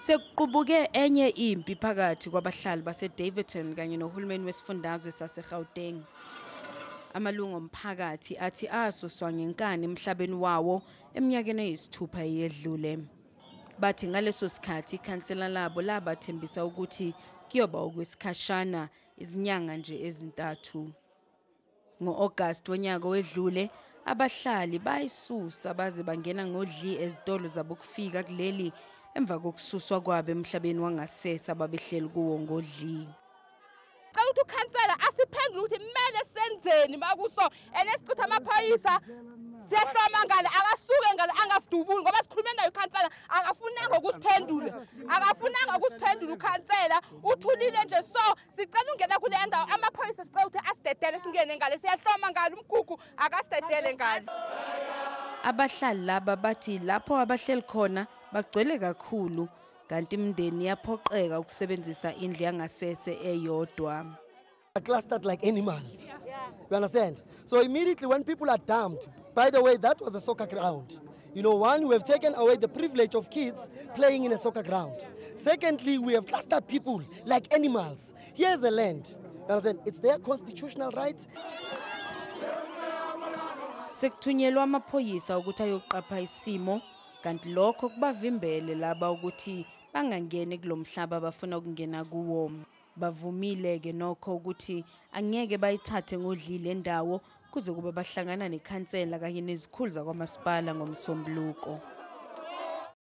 Sekuqubuke enye impi phakathi kwabahlali baseDaveyton kanye nohulumeni wesifundazwe saseGauteng. Amalungu omphakathi athi asuswa ngenkani emhlabeni wawo eminyakeni eyisithupha eyedlule. Bathi ngaleso sikhathi ikhansela labo labathembisa ukuthi kuyoba okwesikhashana, izinyanga nje ezintathu. Ngo-August wonyaka wedlule, abahlali bayisusa baze bangena ngodli ezitolo zabokufika kuleli emva kokususwa kwabo emhlabeni wangasese ababehleli kuwo ngodli. Cela ukuthi ukhansela asiphendule ukuthi kumele senzeni makuso, and esichitha amaphoyisa siyahloma ngale, akasuke ngale angasidubuli, ngoba sikhulume naye ukhansela akafunanga ukusiphendula, akafunanga ukusiphendula ukhansela, uthulile nje. So sicela ungena kule ndawo, amaphoyisa sicela ukuthi asidedele singene ngale, siyahloma ngale, umkhukhu akasidedele ngale. Abahlali laba bathi lapho abahleli khona bagcwele kakhulu, kanti imindeni iyaphoqeka ukusebenzisa indlu yangasese eyodwa. Clustered like animals. You understand? So immediately when people are dumped, by the way, that was a soccer ground. One, we have taken away the privilege of kids playing in a soccer ground. Secondly, we have clustered people like animals. Here's the land. You understand? It's their constitutional right. Sekuthunyelwa amaphoyisa ukuthi ayoqapha isimo, kanti lokho kubavimbele laba ukuthi bangangeni kulomhlaba abafuna ukungena kuwo. Bavumile ke nokho ukuthi angeke bayithathe ngodli le ndawo kuze kube bahlangana nekhansela kanye nezikhulu zakwamasipala ngoMsombuluko.